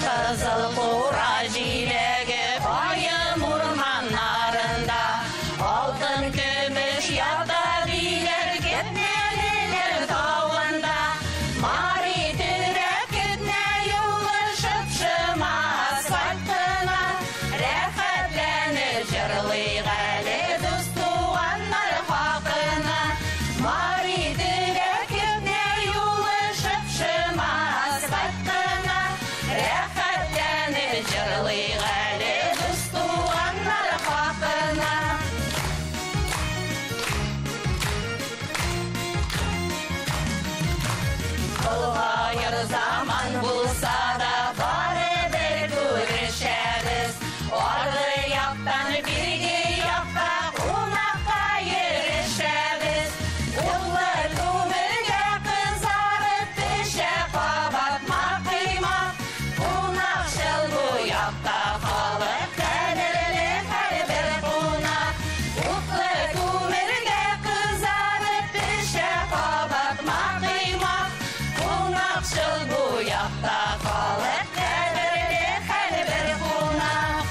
Кызыл кура җиләге каен урманнарында. Алтын көмеш ята диләр Кетнәлеләр тавында. Мари төрәк Кетнә юлы шып-шыма асфальт кына. Рәхәтләнеп җырлыйк әле дус туганнар хакына. Мари төрәк Кетнә юлы шып-шыма асфальт кына. Рәхәтләнеп җырлыйк әле дус туганнар хакына. Олыгаер заман булса да барыбер күрешәбез. Аргы яктан бирге якка кунакка йөрешәбез. Утлы күмергә кызарып пешә кабартма коймак. Кунакчыл бу якта халык кадерле һәрбер кунак. Утлы күмергә кызарып пешә кабартма коймак. Кунакчыл бу якта халык кадерле һәрбер кунак.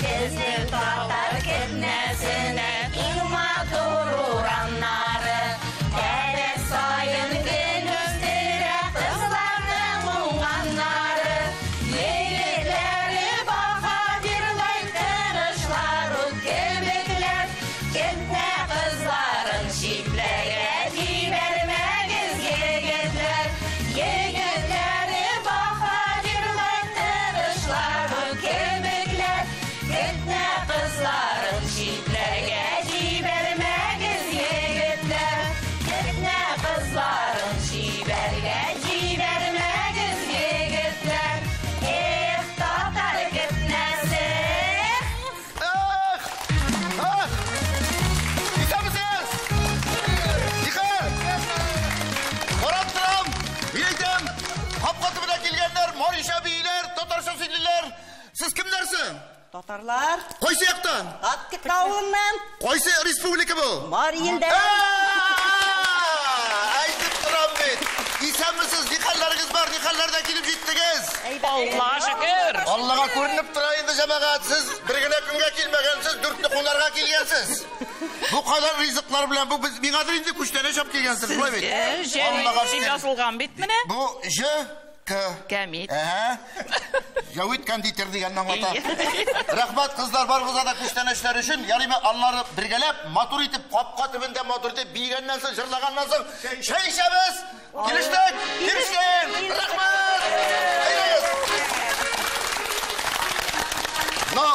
Безнең татар Кетнәсенә иң матур урамнары. Кәрәк саен гөл үстерә кызларның уңганнары. Егетләре баһадирлай тырышлар ут кебекләр. Кетнә кызларын читләргә җибәрмәгез, егетләр. Егетләре баһадирлай тырышлар ут кебекләр. Кетнә кызларын читләргә җибәрмәгез, егетләр. Кетнә кызларын чибәргә җибәрмәгез, егетләр. Эх, татар Кетнәсе! Эх! Ах! Исәнмесез! Нихәл? Карап торам, мин әйтәм, капка төбенә килгәннәр, марича бииләр, татарча сөйлиләр. Сез кемнәр соң? Татарлар. Кайсы яктан? Ат авылыннан. Кайсы республика бу? Мари илдән. Әйтеп торам бит. Исәнмесез, нихәлләрегез бар, нихәлләрдә килеп җиттегез? Аллаһ шөкер. Аллага күренеп тора инде, җәмәгать, сез бер генә көнгә килмәгәнсез, дүртне кунарга килгәнсез. Бу кадәр ризыклар белән бу без миңадыр инде күчтәнәч алып килгәнсез, шулай бит? Аллага Җәвит дип шөкер. язылган бит менә. Бу Ж К. Кәмит. Әһә. Җәвит кондитер дигәнне аңлата. Рәхмәт, кызлар, барыгызга да күчтәнәчләр өчен. Ярыймы, аннары бергәләп, матур итеп, капка төбендә матур итеп биегәннән соң, җырлаганнан соң, чәй эчәбез. Килештек? Килештек. Рәхмәт. Әйдәгез. Но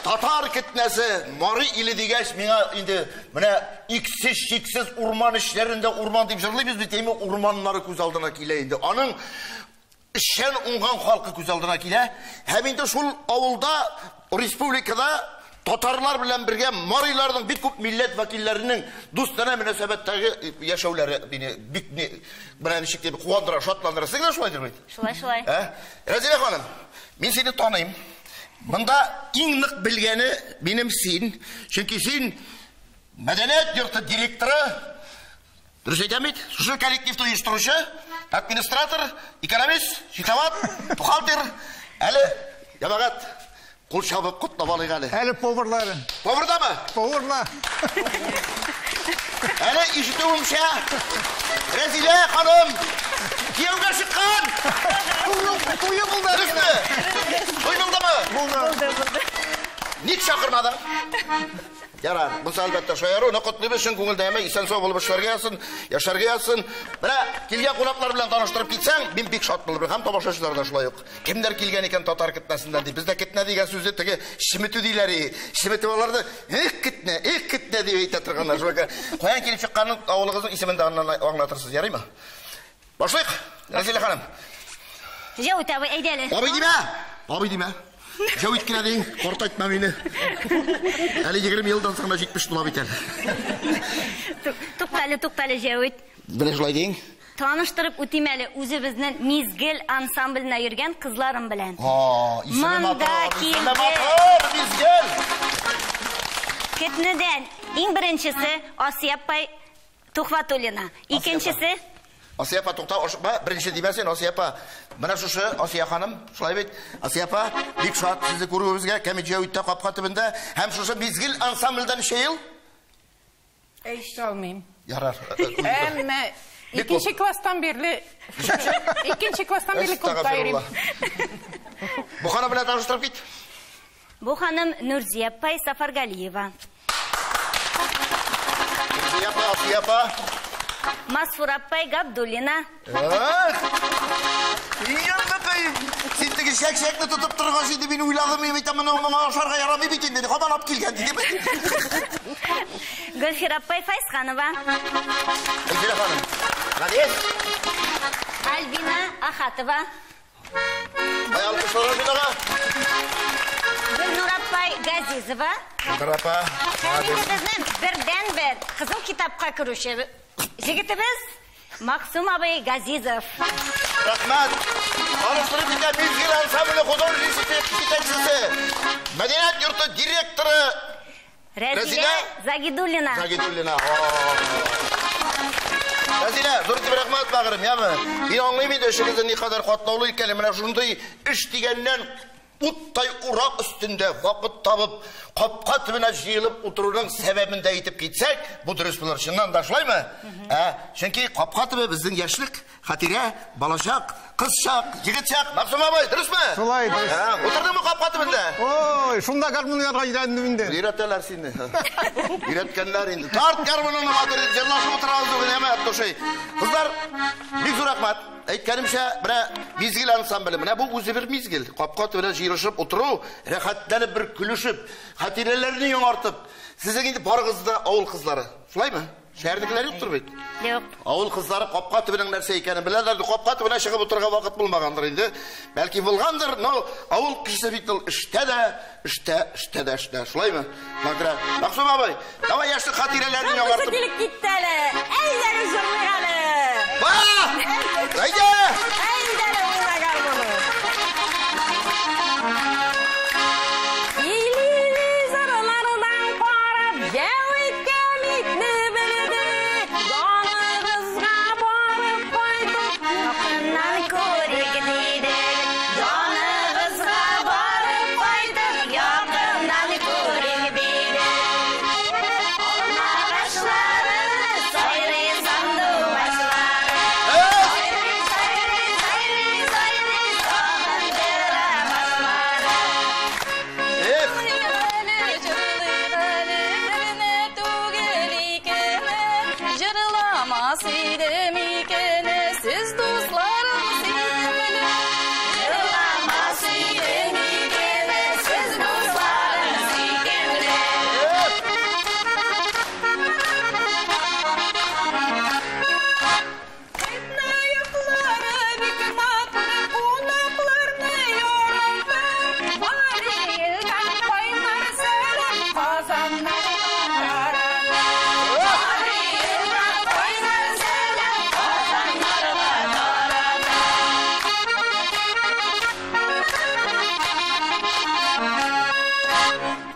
татар Кетнәсе, Мари иле дигәч, миңа инде менә иксез чиксез урман эчләрендә урман дип җырлыйбыз бит, әйме урманнары күз алдына килә инде. Аның эшчән уңган халкы күз алдына килә. Һәм инде шул авылда, республикада татарлар белән бергә мариларның бик күп милләт вәкилләренең дустанә мөнәсәбәттәге яшәүләре мине бик менә ничек дип куандыра, шатландыра. Сез генә шулайдыр бит? Шулай, шулай. Ә? Рәзилә ханым, мин сине таныйм. Монда иң нык белгәне минем син. Чөнки син мәдәният йорты директоры, дөрес әйтәм бит? Шушы коллективны оештыручы, администратор, экономист, счетовод, бухгалтер. Әле, җәмәгать, кул чабып котлап алыйк әле. Әле поварлары. Повардамы? Поварла. Әле ишетүемчә, Рәзилә ханым кияүгә чыккан. Туе булды. Дөресме? Туй булдымы? Булды. Ник чакырмадың? Ярар, бусы әлбәттә шаяру, но котлыйбыз чын күңелдән, исән-сау булып эшләргә язсын, яшәргә язсын. Менә килгән кунаклар белән таныштырып китсәң, мин бик шат булырмын. Һәм тамашачылар да шулай ук. Кемнәр килгән икән татар Кетнәсеннән дип. Бездә Кетнә дигән сүзне теге чеметү диләр. Чеметү аларны эх Кетнә, эх Кетнә дип әйтә торганнар. Шулай икән. Каян килеп чыкканын авылыгызның исемен дә аннан аңлатырсыз, ярыймы? Башлыйк, Рәзилә ханым. Җәвит абый, әйдә әле. Абый димә! Абый димә. Җәвит кенә дим, картайтма мине. Әле 20 елдан соң да 70 тула бит әле. Туктале, туктале, Җәвит. Менә шулай дим. Таныштырып үтим әле үзебезнең Мизгел ансамбленә йөргән кызларым белән. Исеме Монда матур, исеме килде. матур, Мизгел. Кетнедән иң беренчесе Асия апай Тухватуллина. Икенчесе Асия апа, тукта, ашыкма. Беренче димә син, Асия апа. Менә шушы Асия ханым, шулай бит. Асия апа, бик шат сезне күрүебезгә, Кәмит Җәвиттә капка төбендә һәм шушы Мизгел ансамбльдән ничә ел? Әйтә алмыйм. Ярар. Әмма Бик икенче класстан бирле икенче класстан бирле клубта йөрим. Бу ханым белән таныштырып кит. Бу ханым Нурзия апай Сафаргалиева. Нурзия апа, Асия апа. Масфур апай Габдуллина. Эх! Янды. Син теге чәк-чәкне тотып торгач инде мин уйладым, мин әйтәм, моны моңа ашарга ярамый бит инде. Кабан алып килгән диде. Гөлфира апай Файсханова. Гөлфира ханым. Молодец. Альбина Ахатова. Ай, алкышлар Альбинага. Гөлнур апай Газизова. Гөлнур апа. Һәм инде безнең бердәнбер кызыл китапка керүче егетебез Максум абый Газизов. Рәхмәт. Таныштырып китә Мизгел ансамбле художественный җитәкчесе, Мәдәният йорты директоры Рәзилә Рәзилә Загидуллина. Загидуллина. Рәзилә, зур итеп рәхмәт, бәгырем, яме. Мин аңлыйм инде эшегезнең никадәр катлаулы икәнен. Менә шундый эш дигәннән уттай урак өстендә вакыт табып, капка төбенә җыелып утыруның сәбәбен дә әйтеп китсәк, бу дөрес булыр. Чыннан да шулаймы? Чөнки капка төбе безнең яшьлек, хатирә, балачак, кызчак, егетчак. Максум абый, дөресме? Шулай, дөрес. Утырдыңмы капка төбендә? Ой, шунда гармун уйнарга өйрәндем инде. Өйрәтәләр сине. Өйрәткәннәр инде. Тарт гармуныңны, матур итеп җырлашып утырабыз бүген, әмма души. Кызлар, бик зур рәхмәт. Әйткәнемчә, менә Мизгел ансамбле, менә бу үзе бер мизгел. Капка төбенә җыелышып утыру, рәхәтләнеп бер көлешеп, хатирәләрне яңартып. Сезнең инде барыгыз да авыл кызлары. Шулаймы? Шәһәрнекеләр юктыр бит. Юк. Авыл кызлары капка төбенең нәрсә икәнен беләләр. Капка төбенә чыгып утырырга вакыт булмагандыр инде. Бәлки булгандыр, но авыл кешесе бит ул эштә дә, эштә, эштә дә, эштә. Шулаймы? Макра. Максум абый, давай яшьлек хатирәләрне яңартып. Килеп китте әле. Әйдәгез җырлыйк әле. Ба! Әйдә! Әйдә уйна гармуны. Илили зырлардан карап, Җәвиткә митне белдек. Яныбызга барып кайтып, Якыннан күрик дидек. Яныбызга барып кайтып, якыннан күрик дидек. Алма агачлары, сайрый сандугачлары. Сайрый, сайрый, сайрый, сайрый, сагындыра башлары. Эх! Җырлыйк әле, берне түгел икене, җырламас идем икене, сез дусларым сөйкемле. Җырламас идем икене, сез дусларым сөйкемле. Китне яклары бик матур, кунакларны ярата. Марилган кайнар сәлам, Казаннан тарата. Марилган кайнар сәлам, Казаннарга тарата.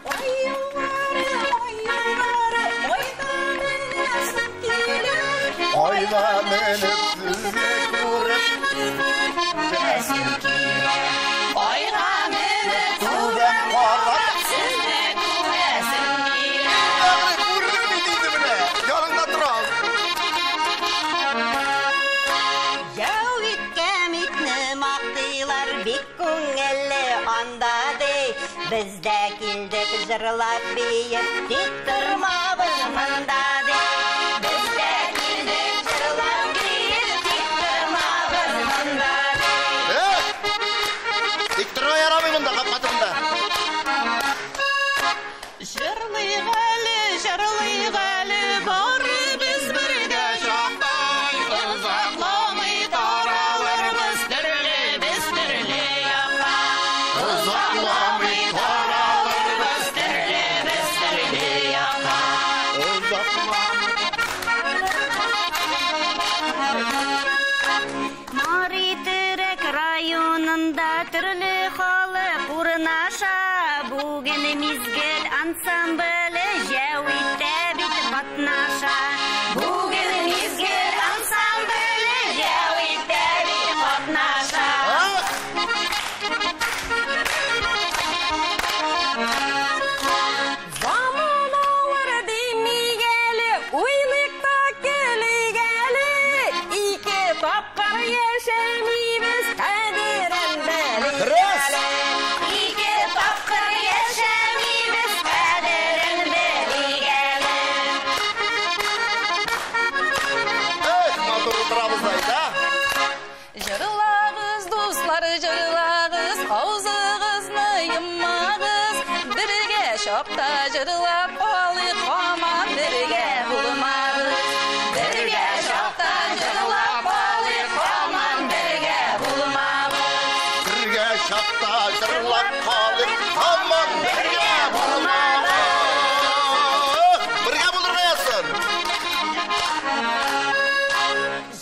Ай еллары, ай еллары, айда менәсем килә. Айда менеп сезне күреп, Күрәсем килә. Айга менеп түбән карап, сезне күрәсем килә. Ягъни күрдем бит инде менә. Яныңда торам. Җәвиткә митне мактыйлар, бик күңелле анда ди. Без дә килдек җырлап биеп, тик тормабыз монда ди. Без дә килдек җырлап биеп, тик тормабыз монда ди. Эх! Тик торырга ярамый монда, капка төбендә. Җырлыйк әле, җырлыйк әле, барыбыз бергә чактай. Озакламый таралырбыз, төрлебез төрле якка. Озакламый таралырбыз, төрлебез төрле якка. Озакламый. Мари Төрек районында төрле халык урнаша. Бүген Мизгел ансамбле Җәвиттә бит катнаша. Бүген Мизгел ансамбле Җәвиттә бит катнаша. Заман авыр димик әле, уйлыйк та көлик әле. Ике тапкыр яшәмибез, кадерен белик Дөрес! әле. Ике тапкыр яшәмибез, кадерен белик әле. Эх, матур утырабыз да инде, а? Җырлагыз, дуслар, җырлагыз, авызыгызны йоммагыз. Бергә чакта җырлап алыйк, һаман бергә булмабыз. Бергә чакта җырлап алыйк, һаман бергә булмабыз. Бергә чакта җырлап калыйк, һаман бергә булмабыз. Бергә булырга язсын.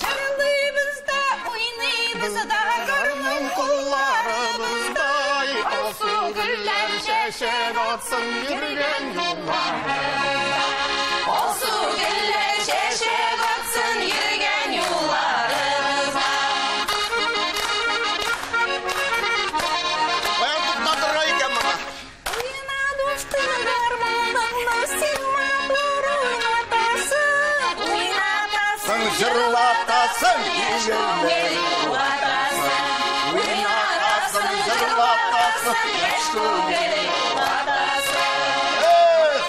Җырлыйбыз да, уйныйбыз да, гармун кулларыбызда. Алсу гөлләр чәчәк атсын йөргән юлларыбызда. Алсу гөлләр чәчәк атсын йөргән юлларыбызда. Каян туктатырга икән моны? Уйна, дустым, гармуныңны син матур уйнатасың. Уйнатасың, Соң җырлатасың, Күңел юатасың. Уйнатасың, җырлатасың. Яшь күңел юатасың. Эх!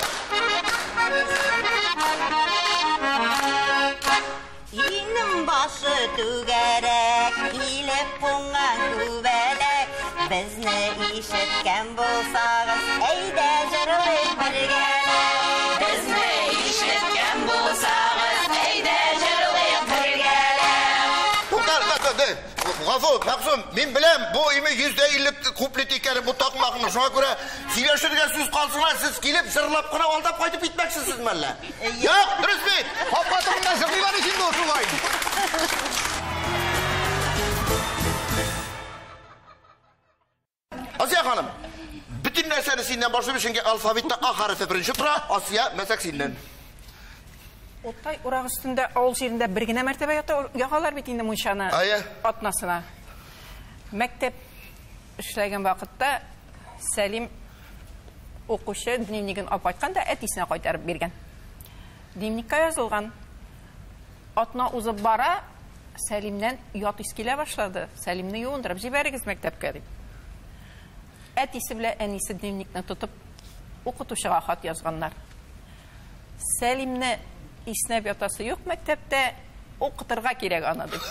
Өйнең башы түгәрәк, килеп кунган күбәләк. Безне ишеткән булсагыз, әйдә җырлыйк бергәләп. Безне ишеткән булсагыз, әйдә җырлыйк бергәләп. Тукта, тукта, тукта. Гафу, Мәгъсум, мин беләм, бу име 150 куплет икән бу такмакны. Шуңа күрә сөйләшергә сүз калсын, сез килеп җырлап кына алдап кайтып китмәкчесез мәллә? Юк, дөрес бит. Капка турында җырлыйлар ич инде ул шулай. Асия ханым, бөтен нәрсәне синнән башлыйбыз, чөнки алфавитта А хәрефе беренче тора. Асия, мәсәк синнән. Уттай урак өстендә авыл җирендә бер генә мәртәбә ята ягалар бит инде мунчаны. Әйе. Атнасына. Мәктәп эшләгән вакытта Сәлим укучы дневнигын алып кайткан да әтисенә кайтарып биргән. Дневникка язылган. Атна узып бара, Сәлимнән ят ис килә башлады. Сәлимне юындырып җибәрегез мәктәпкә дип. Әтисе белән әнисе дневникны тотып укытучыга хат язганнар. Сәлимне иснәп ятасы юк мәктәптә, укытырга кирәк аны дип.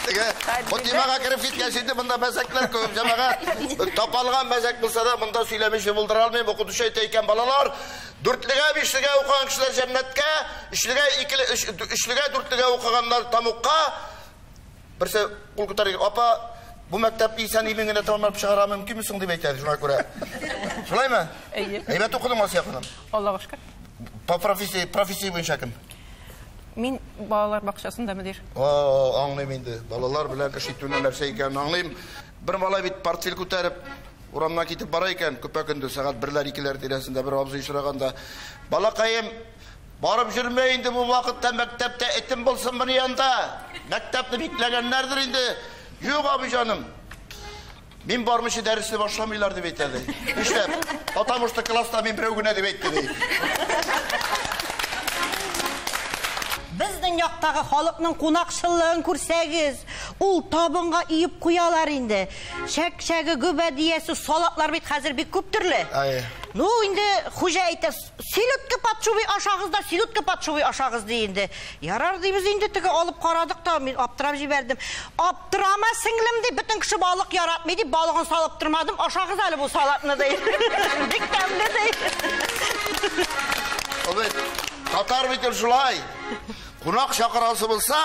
Теге, бу темага кереп киткәч инде монда мәзәкләр күп, җәмәгать. Тапалган мәзәк булса да монда сөйләмичә булдыра алмыйм. Укытучы әйтә икән, балалар, дүртлегә, бишлегә укыган кешеләр җәннәткә, өчлегә, икеле, өч, өчлегә, дүртлегә укыганнар тамукка. Берсе кул күтәрә, апа, бу мәктәпне исән имин генә тәмамлап чыгара мөмкинме соң дип әйтә, шуңа күрә. Шулаймы? Әйе. Әйбәт укыдың, Асия ханым. Аллага шөкер. По профессия, профессия буенча кем? Мин балалар бакчасында мөдир. О, аңлыйм инде. Балалар белән эш итүнең нәрсә икәнен аңлыйм. Бер малай бит портфель күтәреп урамнан китеп бара икән, көпә-көндез сәгать берләр, икеләр тирәсендә бер абзый очраганда, балакаем, барып йөрмә инде бу вакытта мәктәптә этем булсын бер янда. Мәктәпне бикләгәннәрдер инде. Юк, абый җаным. Мин бармыйча дәресне башламыйлар дип әйтә ди. Нишләп? Потому что класста мин берәү генә дип әйтте ди. Безнең яктагы халыкның кунакчыллыгын күрсәгез, ул табынга иеп куялар инде. Чәк-чәге, гөбәдиясе, салатлар бит хәзер бик күп төрле. Әйе. Ну, инде хуҗа әйтә, селедка под шубой ашагыз да, селедка под шубой ашагыз ди инде. Ярар дибез инде, теге алып карадык та, мин аптырап җибәрдем. Аптырама, сеңлем ди, бөтен кеше балык яратмый дип, балыгын салып тормадым, ашагыз әле бу салатны ди. Бик тәмле ди. Ул бит татар бит ул шулай. Кунак чакырасы булса,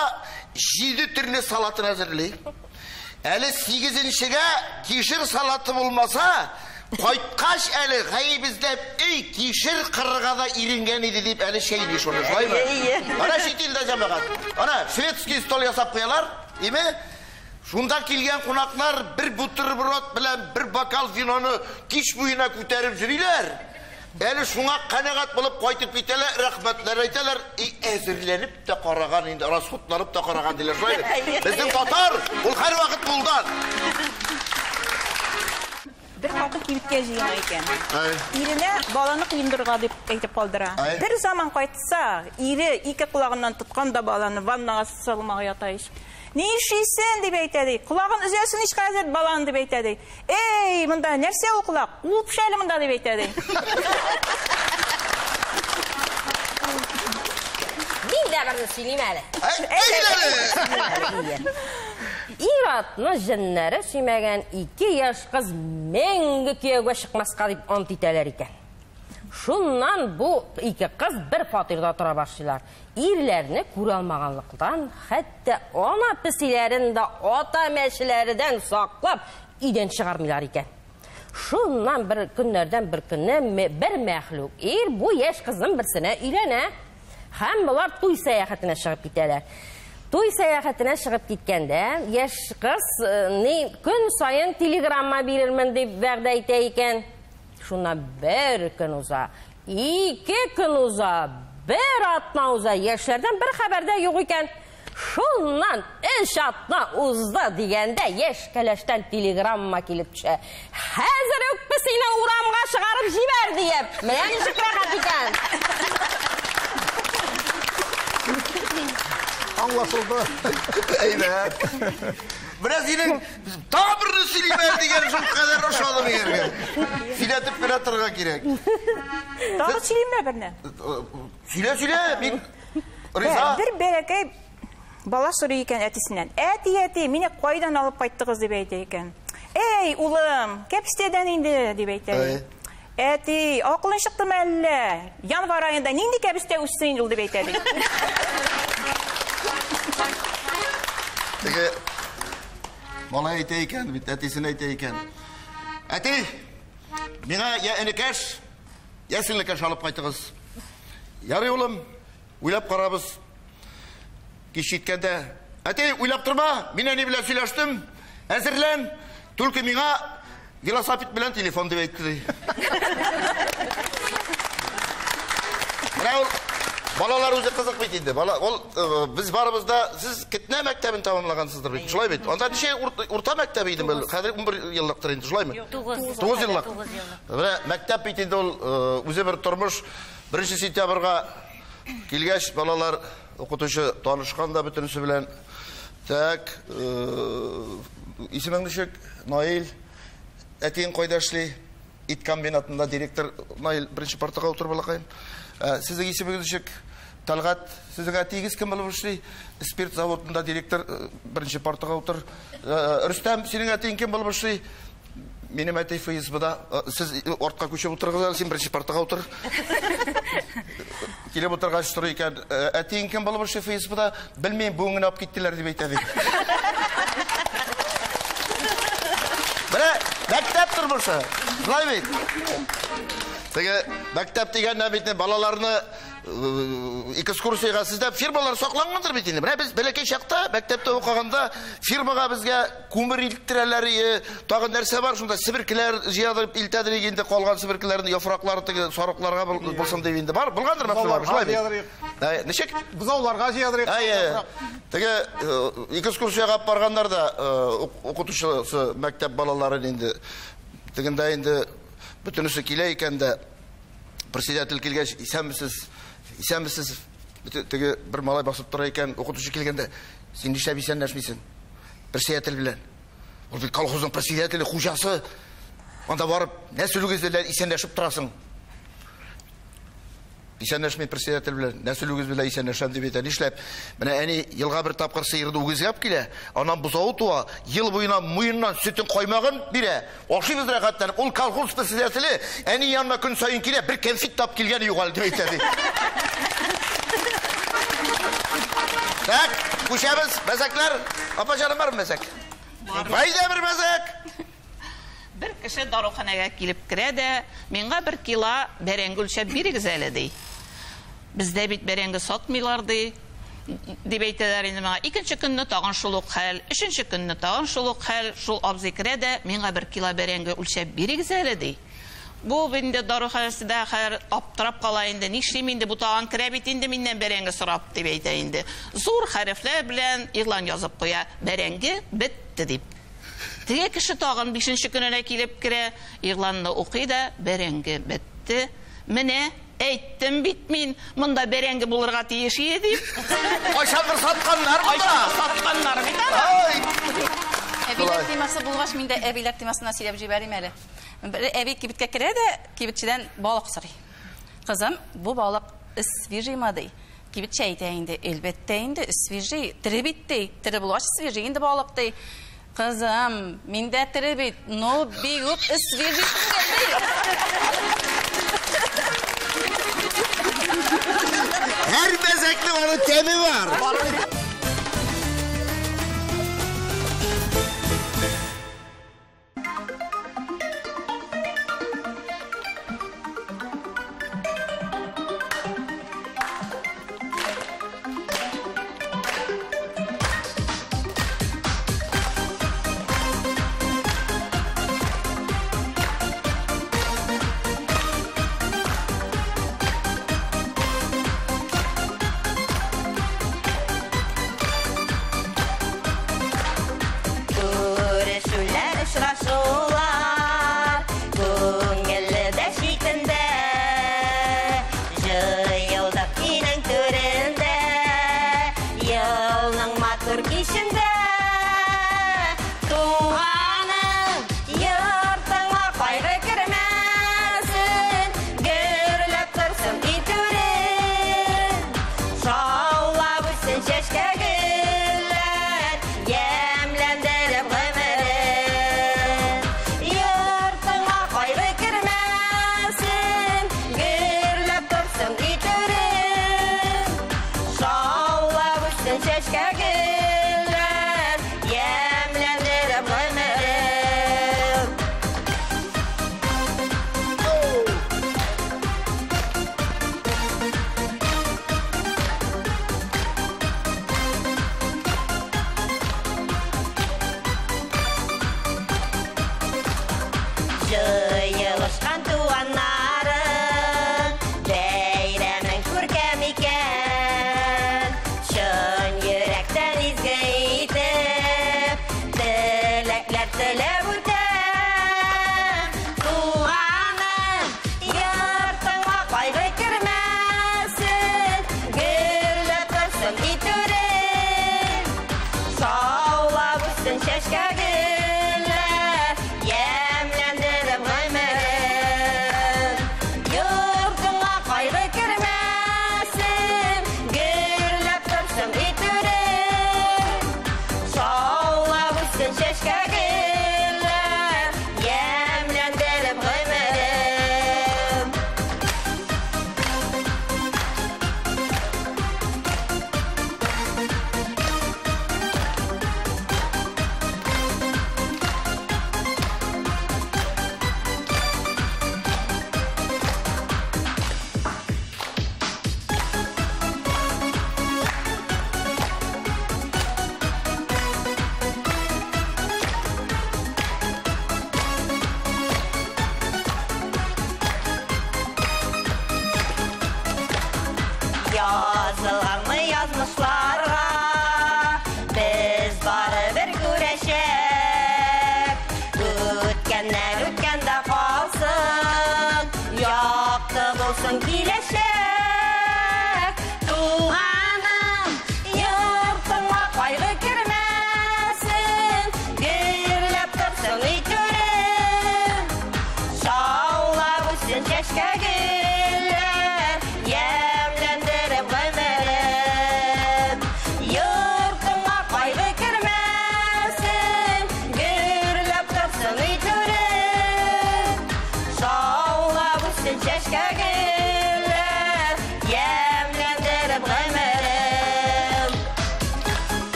7 төрле салатын әзерли. Әле 8-нчегә кишер салаты булмаса, Кайткач әле гаеп эзләп, эй, кишер кырырга да иренгән иде дип әле чәйни шуны, шулаймы? Ана чит илдә җәмәгать. Ана шведский стол ясап куялар, име? Шунда килгән кунаклар бер бутерброд белән бер бокал виноны кич буена күтәреп йөриләр. Әле шуңа канәгать булып кайтып китәләр, рәхмәтләр әйтәләр, и әзерләнеп тә караган инде, расходланып та караган диләр, шулай. Безнең татар ул һәрвакыт булдан. Бер хатын кибеткә җыена икән. Иренә баланы коендырырга дип әйтеп калдыра. Бер заман кайтса, ире ике колагыннан тоткан да баланы ваннага салмага ята ич. Ни эшлисең дип әйтә ди. Колагын өзәсең ич хәзер баланы дип әйтә ди. Эй, монда нәрсә ул колак? Ул пешәле монда дип әйтә ди. Мин дә берне сөйлим әле. Ир-атны җеннәре сөймәгән ике яшь кыз мәңге кияүгә чыкмаска дип ант итәләр икән. Шуннан бу ике кыз бер фатирда тора башлыйлар. Ирләрне күрә алмаганлыктан, хәтта ана песиләрен дә ата мәчеләрдән саклап өйдән чыгармыйлар икән. Шуннан бер көннәрдән бер көнне бер мәхлук ир бу яшь кызның берсенә өйләнә. Һәм болар туй сәяхәтенә чыгып китәләр. Туй сәяхәтенә чыгып киткәндә, яшь кыз ни көн саен телеграмма бирермен дип вәгъдә итә икән. Шуннан бер көн уза, ике көн уза, бер атна уза, яшьләрдән бер хәбәр дә юк икән. Шуннан өч атна узды дигәндә, яшь кәләштән телеграмма килеп төшә. Хәзер үк песине урамга чыгарып җибәр диеп. Менә ничек рәхәт икән. Аңлашылды. Әйбәт. Менә синең тагы берне сөйлим әле дигән шул кадәр ошады миңа. Сөйләтеп кенә торырга кирәк. Тагы сөйлимме берне? Сөйлә, сөйлә, мин риза. Бер бәләкәй бала сорый икән әтисеннән. Әти, әти, мине кайдан алып кайттыгыз дип әйтә икән. Эй, улым, кәпстәдән инде дип әйтә. Әти, акылың чыктымы әллә? Январь аенда нинди кәбестә үссен инде ул дип әйтә ди. Теге малай әйтә икән бит, әтисенә әйтә икән. Әти, миңа я энекәш, я сеңлекәш алып кайтыгыз. Ярый, улым, уйлап карабыз. Кич җиткәндә, әти, уйлап торма, мин әни белән сөйләштем. Әзерлән, только миңа велосипед белән телефон дип әйтте ди. Менә ул балалар үзе кызык бит инде. Бала, ул без барыбыз да сез Кетнә мәктәбен тәмамлагансыздыр бит, шулай бит? Анда ничә урта мәктәбе иде бу? Хәзер 11 еллыктыр инде, шулаймы? 9. 9 еллык. Менә мәктәп бит инде ул үзе бер тормыш. 1 сентябрьгә килгәч, балалар укытучы танышкан да бөтенесе белән. Так, исемең ничек? Наил. Әтиең кайда эшли? Ит комбинатында директор. Наил, беренче партага утыр, балакаем. Сезнең исемегез ничек? Талгат. Сезнең әтиегез кем булып эшли? Спирт заводында директор, беренче партага утыр. Рөстәм, синең әтиең кем булып эшли? Минем әти ФСБда. Сез артка күчеп утырыгыз әле, син беренче партага утыр. Килеп утыргач сорый икән, әтиең кем булып эшли ФСБда? Белмим, бүген генә алып киттеләр дип әйтә ди. Менә мәктәп тормышы. Шулай бит. Теге мәктәп дигәннән бит балаларны экскурсиягә сездә фирмалар саклангандыр бит инде. Менә без бәләкәй чакта мәктәптә укыганда фирмага безгә күмер илттерәләр, тагын нәрсә бар шунда себеркеләр җыядырып илтәдер инде, калган себеркеләрне яфраклары теге сарыкларга булсын дип инде. Бар, булгандыр мәктәп, шулай бит. Ничек? Бозауларга җыядырык. Теге экскурсиягә алып барганнар да укытучысы мәктәп балаларын инде тегендә инде бөтенесе килә икән дә, председатель килгәч, исәнмесез, исәнмесез, теге бер малай басып тора икән, укытучы килгәндә, син нишләп исәнләшмисең? Председатель белән. Ул бит колхозның председателе, хуҗасы. Анда барып, нәсел үгез белән исәнләшеп торасың. Исәнләшми председатель белән, нәсел үгез белән исәнләшәм дип әйтә. Нишләп? Менә әни елга бер тапкыр сыерны үгезгә алып килә, аннан бозавы туа, ел буена муеннан сөтен каймагын бирә. Ашыйбыз рәхәтләнеп. Ул колхоз председателе әни янына көн саен килә, бер конфет тап килгәне юк әле дип әйтә ди. Так, күчәбез, мәзәкләр. Апа җаным, бармы мәзәк? Әйдә бер мәзәк. Бер кеше даруханәгә килеп керә дә, миңа 1 кило бәрәңге үлчәп бирегез әле, ди. Бездә бит бәрәңге сатмыйлар, ди. Дип әйтәләр инде миңа. Икенче көнне тагын шул ук хәл, өченче көнне тагын шул ук хәл, шул абзый керә дә, миңа 1 кило бәрәңге үлчәп бирегез әле, ди. Бу инде даруханәсендә хәер аптырап кала инде. Нишлим инде, бу тагын керә бит инде миннән бәрәңге сорап, дип әйтә инде. Зур хәрефләр белән игълан язып куя, бәрәңге бетте дип. Теге кеше тагын 5-нче көненә килеп керә, игъланны укый да, бәрәңге бетте. Менә әйттем бит мин, монда бәрәңге булырга тиеш иде дип. Кайчандыр сатканнар монда. Кайчандыр сатканнар бит аны. Әбиләр темасы булгач, мин дә әбиләр темасына сөйләп җибәрим әле. Бер әби кибеткә керә дә, кибетчедән балык сорый. Кызым, бу балык свежий ма ди. Кибетче әйтә инде, әлбәттә инде свежий, тере бит ди. Тере булгач свежий инде балык ди. Кызым, мин дә тере бит, но бик үк свежий түгел ди. Һәр мәзәкнең аның тәме бар. Бәйрәмең күркәм икән, чын йөрәктән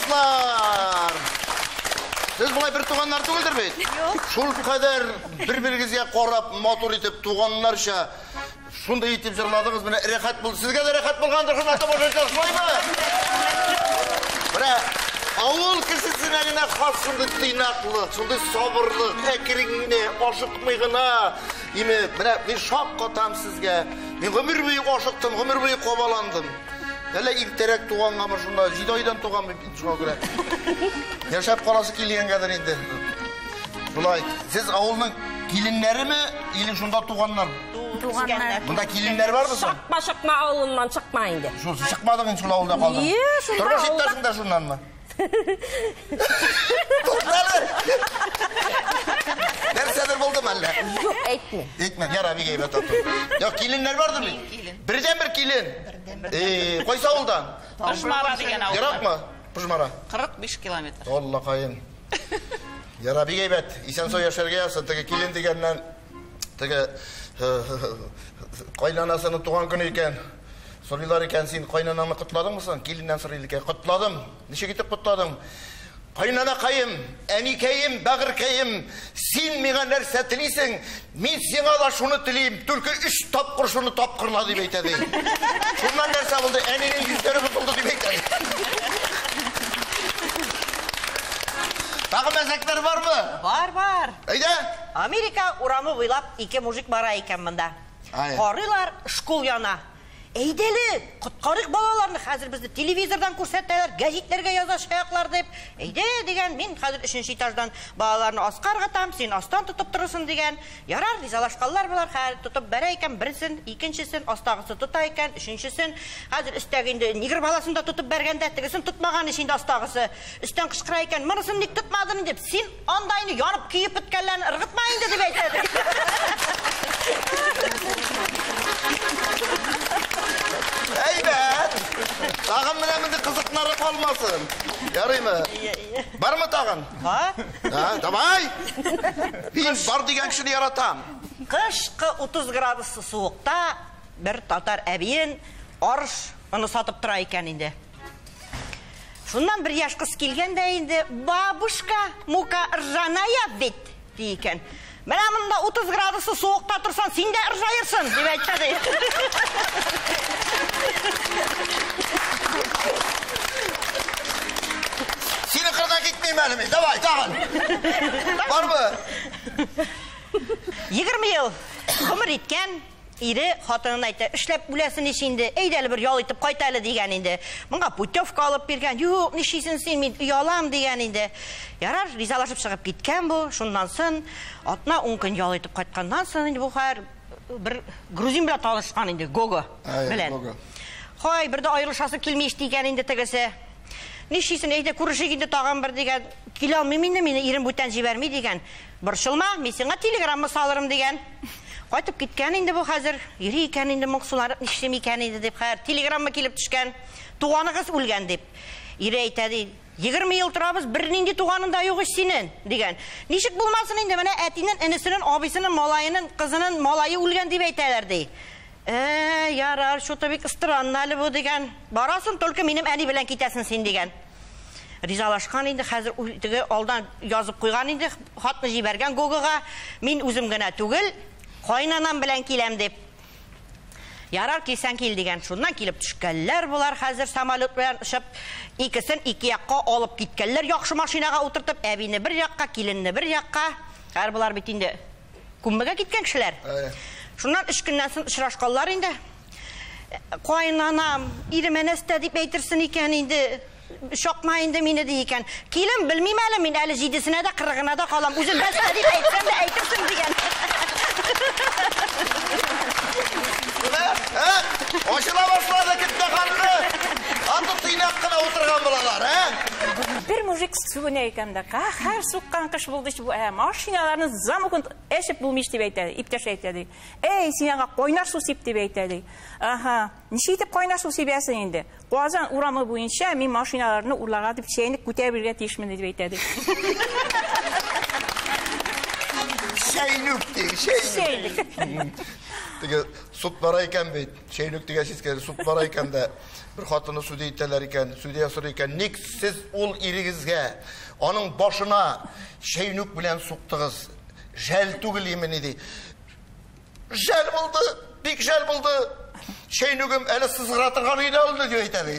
дуслар! Сез болай бер туганнар түгелдер бит? Юк. Шул кадәр бер-берегезгә карап, матур итеп, туганнарча шундый итеп җырладыгыз, менә рәхәт булды. Сезгә дә рәхәт булгандыр, хөрмәтле тамашачылар, шулаймы? Менә авыл кешесенә генә хас шундый тыйнаклык, шундый сабырлык, әкрен генә, ашыкмый гына. Име, менә мин шаккатам сезгә. Мин гомер буе ашыктым, гомер буе кабаландым. Әллә иртәрәк тугангамы шунда, 7 айдан туганмын бит шуңа күрә. Яшәп каласы килгәнгәдер инде. Шулай. Сез авылның киленнәреме или шунда туганнар? Туганнар. Монда киленнәр бармы соң? Чыкма, чыкма авылыннан, чыкма инде. Шул чыкмадың инде шул авылда калдың. Ие, шунда Тормыш авылда. иптәшең дә шуннанмы? Туктале. Нәрсәдер булдымы әллә? Юк, әйтмим. Әйтмә, яра бик әйбәт ату. Юк, киленнәр бардыр бит? Бердән бер килен. Кайсы авылдан? Пыжмара дигән авыл. Еракмы? Пыжмара. 45 километр. Аллакаем. Яра бик әйбәт. Исән-сау яшәргә язсын. Теге килен дигәннән теге кайнанасының туган көне икән. Сорыйлар икән, син кайнанаңны котладыңмы соң? Киленнән сорыйлар икән. Котладым. Ничек итеп котладың? Кайнанакаем, әникәем, бәгырькәем, син миңа нәрсә телисең? Мин сиңа да шуны телим. Только 3 тапкыр шуны тапкырла дип әйтә ди. Шуннан нәрсә булды? Әнинең йөзләре бозылды дип әйтә. Тагы мәзәкләр бармы? Бар, бар. Әйдә. Америка урамы буйлап ике мужик бара икән монда. Карыйлар, школ яна. Әйдәле, коткарыйк балаларны, хәзер безне телевизордан күрсәтәләр, гәзитләргә язачаклар дип. Әйдә дигән, мин хәзер 3-нче этаждан балаларны аска ыргытам, син астан тотып торырсың дигән. Ярар, ризалашканлар болар, хәзер тотып бәрә икән, берсен, икенчесен, астагысы тота икән, өченчесен. Хәзер өстәге инде негр баласын да тотып бәргәндә, тегесен тотмаган ич инде астагысы. Өстән кычкыра икән, монысын ник тотмадың дип, син анда инде янып көеп беткәнләрне ыргытма инде дип әйтә. Әйбәт. Тагын менә мондый кызыклары калмасын. Ярыймы? Бармы тагын? Бар. Ха, давай. Мин бар дигән кешене яратам. Кышкы 30 градус суыкта бер татар әбиен арыш оны сатып тора икән инде. Шуннан бер яшь кыз килгән дә инде, бабушка, мука ржаная бит, ди икән. Менә монда 30 градусы суыкта торсаң, син дә ржаерсың, дип әйтә ди. Сине кырдан китмим әле мин. Давай, тагын. Бармы? 20 ел гомер иткән ире хатынына әйтә, эшләп үләсен ич инде, әйдә әле бер ял итеп кайт әле дигән инде. Моңа путевка алып биргән, юк, нишлисең син, мин оялам дигән инде. Ярар, ризалашып чыгып киткән бу. Шуннан соң атна 10 көн ял итеп кайтканнан соң инде бу хәер бер грузин белән танышкан инде, Гого белән. Хай, бер дә аерылышасы килми ич дигән инде тегесе. Нишлисең, әйдә күрешик инде тагын бер дигән. Килә алмыйм инде, мине ирем бүтән җибәрми дигән. Борчылма, мин сиңа телеграмма салырым дигән. Кайтып киткән инде бу хәзер. Йөри икән инде моңсуланып, нишлим икән инде дип, хәер телеграмма килеп төшкән. Туганыгыз үлгән дип. Ире әйтә ди, 20 ел торабыз, бернинди туганың да юк ич синең дигән. Ничек булмасын инде, менә әтинең, энесенең, абыйсының, малаеның, кызының малае үлгән дип әйтәләр ди. Ярар, что-то бик странно әле бу дигән. Барасың, только минем әни белән китәсең син дигән. Ризалашкан инде, хәзер теге алдан язып куйган инде, хатны җибәргән Гогога, мин үзем генә түгел, кайнанам белән киләм дип. Ярар, килсәң кил дигән. Шуннан килеп төшкәннәр болар хәзер самолет белән очып, икесен ике якка алып киткәннәр, яхшы машинага утыртып, әбине бер якка, киленне бер якка. Хәзер болар бит инде күммегә киткән кешеләр. Шуннан 3 көннән соң очрашканнар инде. Кайнанам, иремә нәрсә дип әйтерсең икән инде, чакма инде мине ди икән. Килен, белмим әле, мин әле 7-сенә дә 40-ына да калам. Үзем нәрсә дип әйтсәм дә әйтерсең дигән. Ачыла башлады китте халкы. Аты тыйнак кына утырган булалар, ә? Бер мужик сүгенә икән дә, каһәр суккан кыш булды бу, машиналарны замокын эчеп булмый дип әйтә, иптәш әйтә ди. Эй, син аңа кайнар су сип дип әйтә ди. Аһа, ничек итеп кайнар су сибәсең инде? Казан урамы буенча мин машиналарны урларга дип чәйнек күтәреп йөрергә тиешмен дип әйтә ди. Чәйнек ди, чәйнек. Чәйнек. Теге суд бара икән бит. Чәйнүк дигәч искә суд бара икән дә бер хатыны судья итәләр икән. Судья сорый икән, ник сез ул ирегезгә аның башына чәйнүк белән суктыгыз? Жәл түгел имени ди. Жәл булды, бик жәл булды. Чәйнүгем әле сызгыра торган иде алды дип әйтә ди.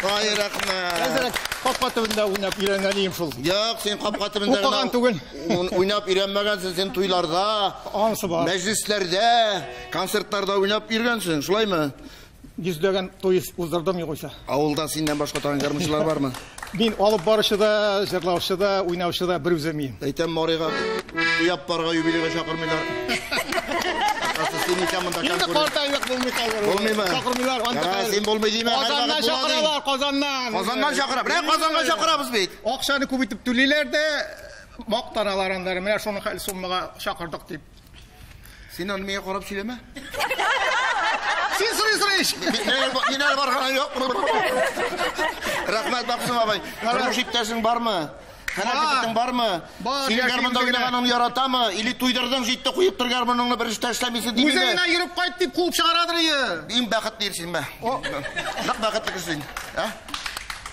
Ай, рәхмәт. Әзрәк капка төбендә уйнап өйрәнгән шул. Юк, син капка төбендә укыган түгел. Уйнап өйрәнмәгәнсең, син туйларда, анысы бар. Мәҗлесләрдә, концертларда уйнап йөргәнсең, шулаймы? Йөзләгән туй уздырдым югыйсә. Авылда синнән башка тагын гармунчылар бармы? Мин алып баручы да, җырлаучы да, уйнаучы да бер үзем мин. Әйтәм, Марига туяп барга юбилейга чакырмыйлар. Инде картайлык булмый хәзер. Булмыймы? Чакырмыйлар. Ярар, син булмый димә. Казаннан чакыралар, Казаннан. Казаннан чакыра. Менә Казанга чакырабыз бит. Акчаны күп итеп түлиләр дә, мактаналар аннары. Менә шуны хәл суммага чакырдык дип. Син аны миңа карап сөйләмә. Син сорыйсың ич. Мин әле барган юк. Рәхмәт, Максим абый. Тормыш иптәшең бармы? Хәләфетең бармы? Син гармунда уйнаганыңны яратамы? Или туйдырдың, җитте, куеп тор гармуныңны, бер эш тә эшләмисең димме? Үзең генә йөреп кайт дип куып чыгарадыр ие. Иң бәхетле ир син, мә. Нык бәхетле кеше син. Ә?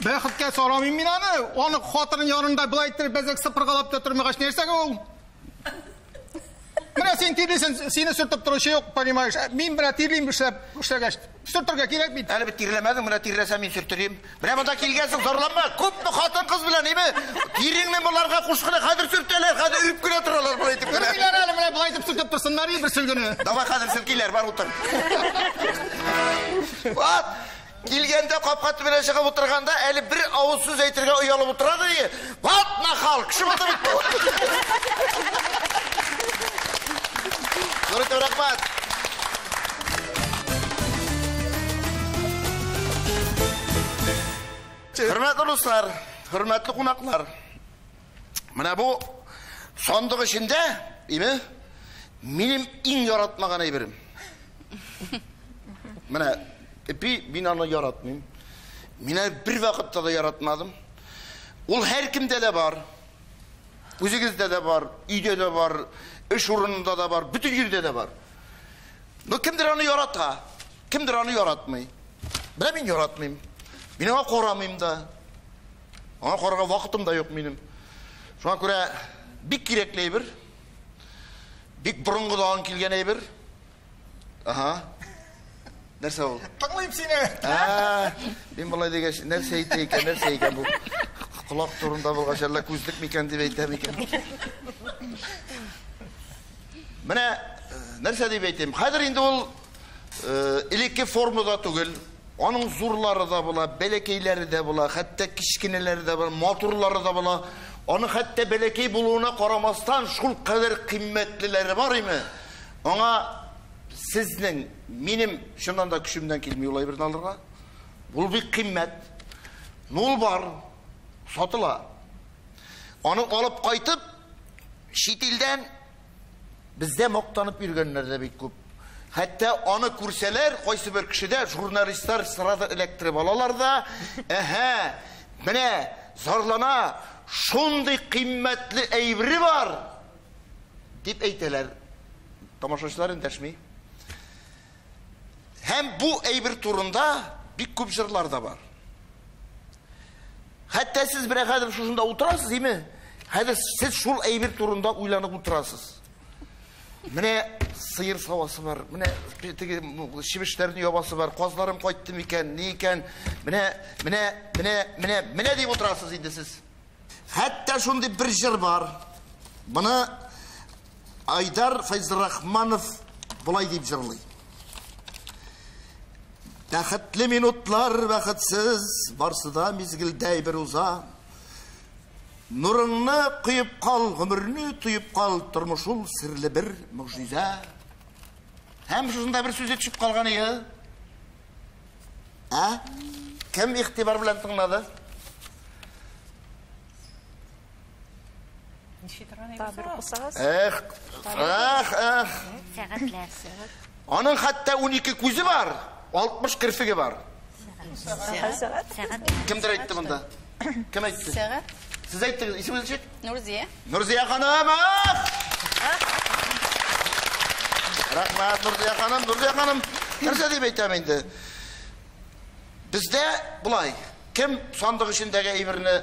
Бәхеткә сорамыйм мин аны. Аны хатының янында былай иттереп бәзәк сыпыргалап та тормагач нәрсәгә ул? Менә син тирлисең, сине сөртеп торучы юк, понимаешь? Мин менә тирлим эшләп, эшләгәч. Сөртергә кирәк бит. Әле бит тирләмәдең, менә тирләсәм мин сөртерим. Менә монда килгәнсең, зарланма. Күпме хатын-кыз белән, име? Тиреңне боларга кушкына хәзер сөртәләр, хәзер өреп кенә торалар болай итеп. Өрмиләр әле, менә болай итеп сөртеп торсыннар бер сөлгене. Давай хәзер сөркиләр, бар утыр. Ват! Килгәндә капка төбенә чыгып утырганда әле бер авыз сүз әйтергә оялып утыра ди. Ват нахал, кеше булды бит бу. Зур итеп рәхмәт. Хөрмәтле дуслар, хөрмәтле кунаклар. Менә бу сандык эчендә, име, минем иң яратмаган әйберем. Менә эпи, мин аны яратмыйм. Мин аны бер вакытта да яратмадым. Ул һәркемдә дә бар. Үзегездә дә бар, өйдә дә бар, эш урынында да бар, бөтен җирдә дә бар. Но кемдер аны ярата, кемдер аны яратмый. Менә мин яратмыйм. Мин аңа карамыйм да. Аңа карарга вакытым да юк минем. Шуңа күрә бик кирәкле әйбер. Бик борынгыдан килгән әйбер. Ага. Нәрсә ул? Тыңлыйм сине. Мин болай дигәч, нәрсә әйтә икән, нәрсә икән бу? Колак турында булгач, әллә күзлек микән дип әйтәм икән. Менә нәрсә дип әйтим? Хәзер инде ул элекке формада түгел. Аның зурлары да була, бәләкәйләре дә була, хәтта кечкенәләре дә була, матурлары да була. Аны хәтта бәләкәй булуына карамастан шул кадәр кыйммәтлеләре бар име? Аңа сезнең, минем чыннан да көчемнән килми ул әйберне алырга. Бу бик кыйммәт. Ул бар, сатыла. Аны алып кайтып, чит илдән бездә мактанып йөргәннәр дә бик күп. Хәтта аны күрсәләр, кайсы бер кешедә журналистлар сразу эләктереп алалар да, әһә, менә зарлана, шундый кыйммәтле әйбере бар, дип әйтәләр. Тамашачылар эндәшми. Һәм бу әйбер турында бик күп җырлар да бар. Хәтта сез менә хәзер шушында утырасыз, име? Хәзер сез шул әйбер турында уйланып утырасыз. Менә сыер савасы бар, менә теге чебешләрне ябасы бар, казларым кайтты микән, ни икән, менә, менә, менә, менә, менә дип утырасыз инде сез. Хәтта шундый бер җыр бар. Моны Айдар Фәйзрахманов болай дип җырлый. Бәхетле минутлар бәхетсез, барсы да мизгелдәй бер уза. Нурыңны коеп кал, гомерне тоеп кал, тормыш ул серле бер могҗиза. Һәм шушында бер сүзе төшеп калган иде. Ә? Кем игътибар белән тыңлады? Эх, эх, эх. Сәгатьләр. Аның хәтта 12 күзе бар, 60 керфеге бар. Сәгать. Кемдер әйтте монда? Кем әйтте? Сәгать. Сез әйттегез, исемегез ничек? Нурзия. Нурзия ханым! Рәхмәт, Нурзия ханым. Нурзия ханым, нәрсә дип әйтәм инде? Бездә болай, кем сандык эчендәге әйберне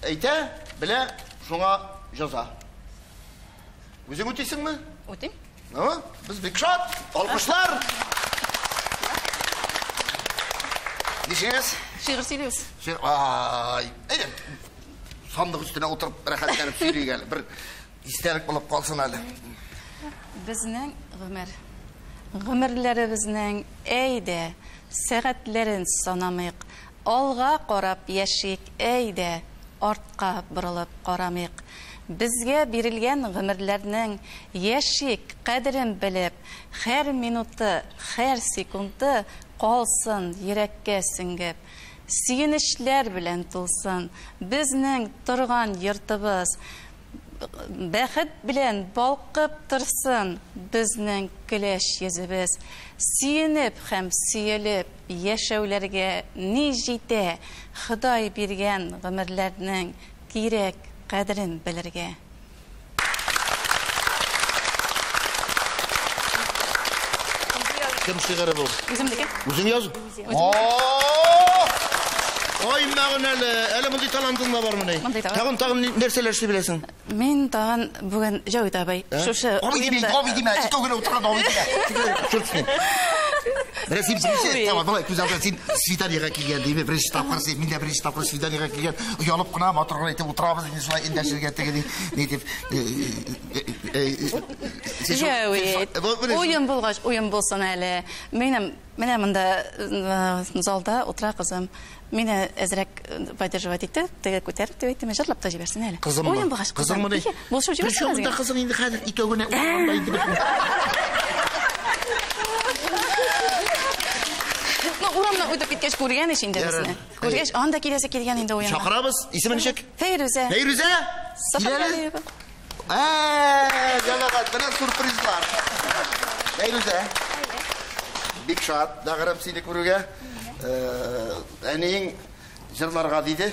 әйтә, белә, шуңа җаза. Үзең үтисеңме? Үтим. Ну, без бик шат. Алкышлар. Ничегез? Шигырь сөйлибез. Ай, әйдә. Сандык өстенә утырып рәхәтләнеп сөйлик әле. Бер истәлек булып калсын әле. Безнең гомер, гомерләребезнең әйдә сәгатьләрен санамыйк. Алга карап яшик, әйдә артка борылып карамыйк. Безгә бирелгән гомерләрнең яшик кадерен белеп, һәр минуты, һәр секунды калсын йөрәккә сеңгеп. Сөенечләр белән тулсын безнең торган йортыбыз, бәхет белән балкып торсын безнең көләч йөзебез. Сөенеп һәм сөелеп яшәүләргә ни җитә, Ходай биргән гомерләрнең кирәк кадерен белергә. Кем шигыре бу? Үземнеке. Үзең яз? Ай, мәгънәле. Әле мондый талантың да бармыни? Тагын, тагын нәрсәләр эшли беләсең? Мин тагын бүген Җәвит абый, шушы Абый димә, абый димә, икәү генә утырганда абый димә. Шурсың. Менә син беренче, тамам, болай күз алдына син свиданиега килгән, димә, беренче тапкыр син, мин дә беренче тапкыр свиданиега килгән, оялып кына матур гына итеп утырабыз инде шулай эндәшергә теге ни дип. Җәвит, уен булгач, уен булсын әле. Минем менә монда залда утыра кызым. Мине әзрәк поддерживать итте, теге күтәреп дип әйтте, җырлап та җибәрсен әле. Кызыммы? Уен булгач, Кызыңмы ни? Булышып җибәрсен. Причем монда кызың инде хәзер икәү генә утырганда инде. Ну, урамнан үтеп киткәч күргән ич инде безне. Күргәч, анда киләсе килгән инде уенга. Чакырабыз. Исеме ничек? Фәйрүзә. Фәйрүзә? Сафаргалиева. Җәмәгать, менә сюрпризлар. Фәйрүзә. Бик шат, бәгырем сине күрүгә. Әниең җырларга диде.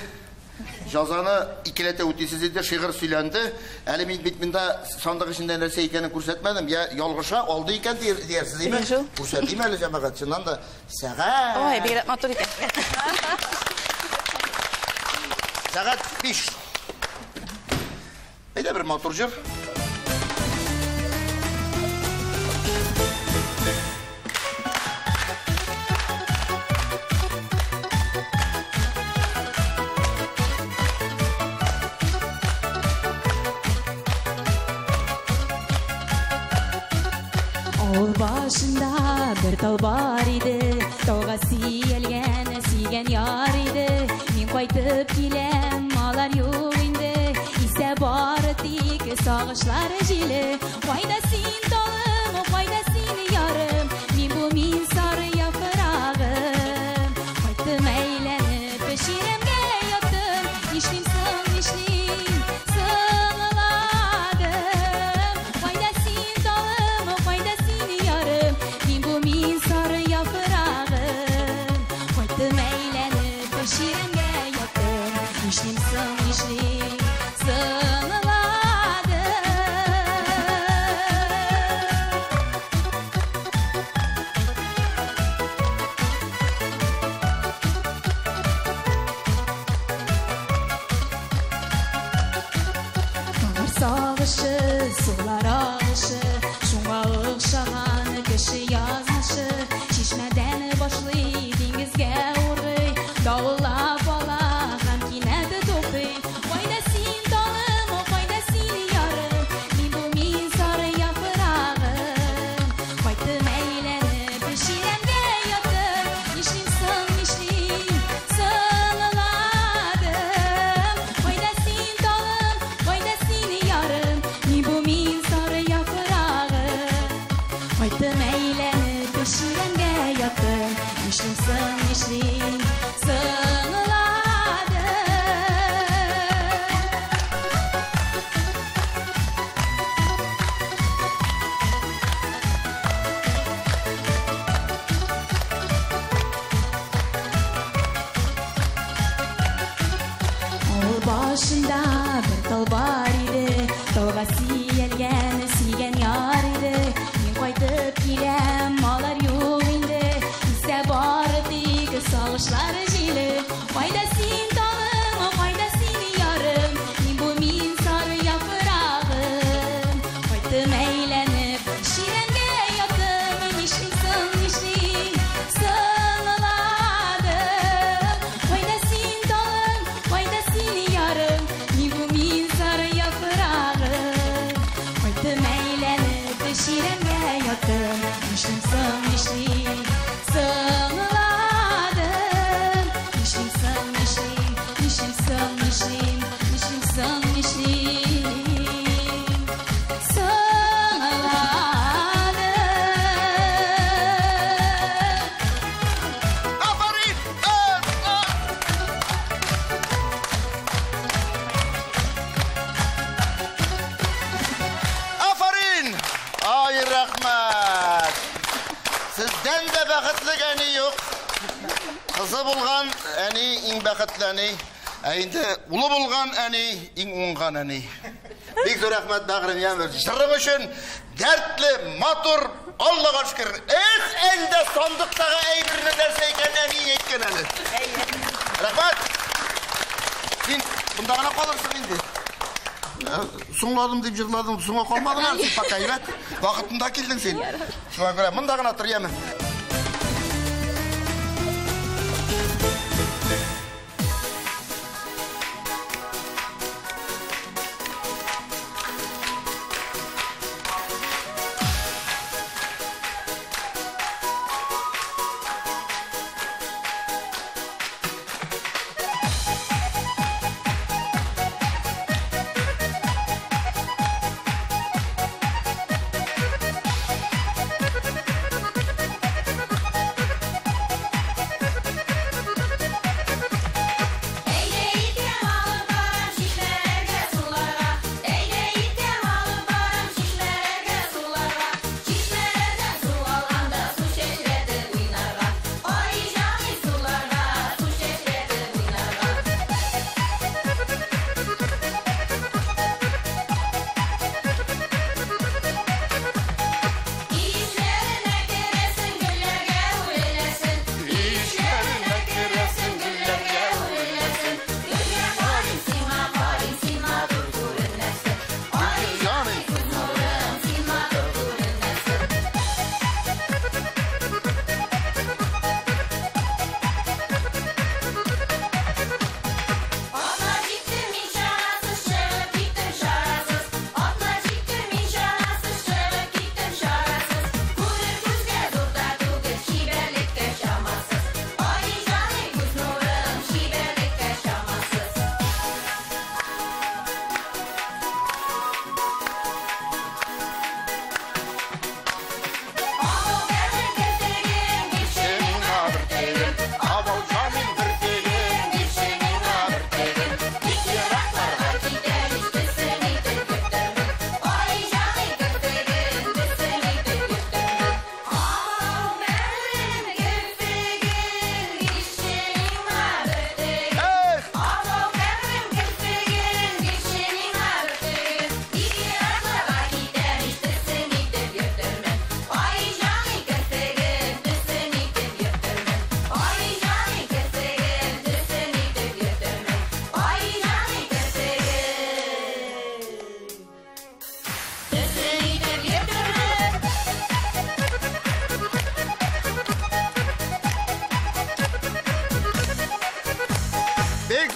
Җазаны икеләтә үтисез инде, шигырь сөйләнде. Әле мин бит монда сандык эчендә нәрсә икәнен күрсәтмәдем. Я ялгыша алды икән диярсез, димме? Күрсәтим әле, җәмәгать, чыннан да сәгать. Ой, бигрәк матур икән. Сәгать 5. Әйдә бер матур җыр. Авыл башында бер тал бар иде, тауга сөялгән, сөйгән яр иде. Мин кайтып киләм, алар юк инде. Исә бары тик сагышлар җиле. Кайда син, талым, кайда син, ярым? Мин бу мин сары яфрагым. Кайттым әйләнеп, чирәмгә яттым. Нишлим соң, нишлим, сыңладым. Кайда син, талым, кайда син, ярым? Мин бу мин сары яфрагым. Кайттым әйләнеп, чирәмгә яттым. Нишлим соң, нишлим, сыңладым. Таңнар сагышы, сулар агышы, шуңа охшаган кеше язмышы. Чишмәдән башлый, диңгезгә урый, давыллап ала һәм кинәт туктый. Кайда син, талым, кайда син, ярым? Мин бу мин сары яфрагым. Кайттым әйләнеп, чирәмгә яттым. Нишлим соң, нишлим, сыңладым. Кайда син, талым, кайда син, ярым? Мин бу мин сары яфрагым. Кайттым әйләнеп, чирәмгә яттым. Нишлим соң, нишлим, сыңладым. Авыл башында бер тал бар иде, тауга сөялгән, сөйгән яр иде. Мин кайтып киләм, алар юк инде. Исә бары тик сагышлар җиле. Кайда син, талым, кайда син, ярым? Мин бу мин сары яфрагым. Кайттым әйләнеп, чирәмгә яттым. Нишлим соң, нишлим, сыңладым. Кайда син, талым, кайда син, ярым? Мин бу мин сары яфрагым. Кайттым әйләнеп, чирәмгә яттым. Нишлим соң, нишлим, сыңладым. Нишлим соң, нишлим, нишлим соң, нишлим, нишлим соң, нишлим, сыңладым. Афәрин! Афәрин! Ай, рәхмәт! Сездән дә бәхетле әни юк. Кызы булган әни иң бәхетле әни. Ә инде улы булган әни иң уңган әни. Бик зур рәхмәт, бәгърем, яме. Җырың өчен дәртле, матур, Аллага шөкер. Эс әлдә сандыктагы әйберне нәрсә икәнен әни әйткән әле. Рәхмәт. Син монда гына калырсың инде. Соңладым дип җырладың, соңга калмадың әле син пока, әйбәт. Вакытында килдең син. Шуңа күрә монда гына тор, яме.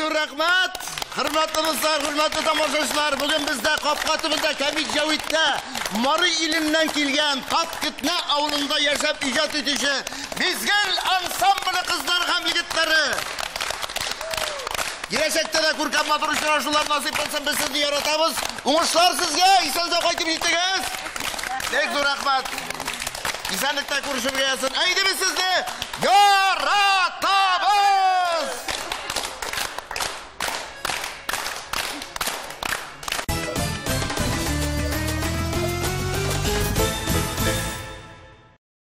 зур рәхмәт. Хөрмәтле дуслар, хөрмәтле тамашачылар, бүген бездә капка төбендә Кәмит Җәвиттә Мари иленнән килгән Таткетнә авылында яшәп иҗат итүче Мизгел ансамбле кызлар һәм егетләре. Киләчәктә дә күркәм матур очрашулар насыйп булсын, без сезне яратабыз. Уңышлар сезгә, исән-сау кайтып җитегез. Бик зур рәхмәт. Исәнлектә күрешергә язсын. Әйдә без сезне яратабыз!